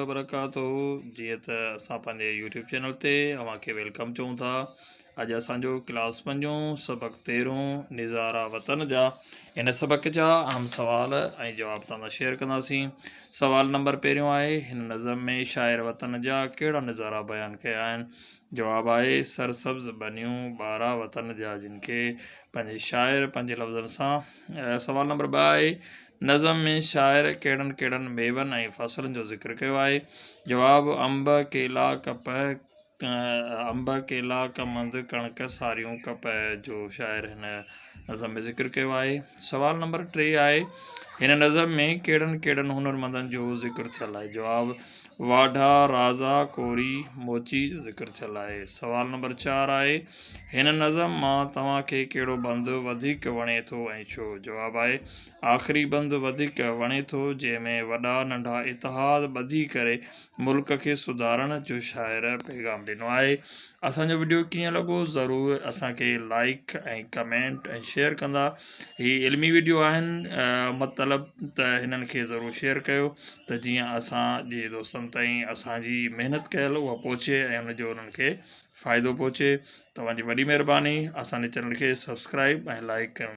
وبرڪاته جيئن ته اسان پنهنجي يوٽيوب چينل تي اوهان کي welcome چئون ٿا اڄ اسان جو ڪلاس پنجون سبق تيرهون نظارا وطن جا ان سبق جا اهم سوال ۽ جواب توهان سان شيئر ڪنداسين سوال نمبر پهريون آهي هن نظم ۾ شاعر وطن جا ڪهڙا نظارا بيان ڪيا آهن جواب آهي سرسبز ٻنيون ٻارا وطن جا جن کي پنهنجي شاعر پنهنجي لفظن سان سوال نمبر ٻه آهي نظم ۾ شاعر ڪهڙن ڪهڙن ميون ۽ فصلن جو ذڪر ڪيو آهي؟ جواب، انب، ڪيلا، ڪپهه، انب، ڪيلا، ڪمند، ڪڻڪ، ساريون، ڪپهه جو شاعر هن نظم ۾ ذڪر ڪيو آهي. سوال نمبر 3 آهي، هن نظم ۾ ڪهڙن ڪهڙن هنرمندن جو ذڪر ٿيل آهي؟ جواب، واڍا، رازا، ڪوري، موچي جو ذڪر ٿيل آهي. سوال نمبر 4 آهي، هن نظم مان توهان کي ڪهڙو بند وڌيڪ وڻي ٿو ۽ ڇو؟ جواب آهي، آخري بند وڌيڪ وڻي ٿو، جنهن ۾ وڏا ننڍا اتحاد ٻڌي ڪري ملڪ کي سڌارڻ جو شاعر پيغام ڏنو آهي. اسان جو وڊيو ڪيئن لڳو ضرور اسان کي لائيڪ ۽ ڪمينٽ ۽ شيئر ڪندا. هي علمي وڊيو آهن مطلب ته هنن کي ضرور شيئر ڪيو ته جيئن اسان جي دوستن تائين اسان جي محنت ڪيل اها پهچي ۽ ان جو انهن کي فائدو پهچي. توهان جي وڏي مهرباني اسان جي چينل کي سبسڪرائب ۽ لائيڪ ڪرڻ.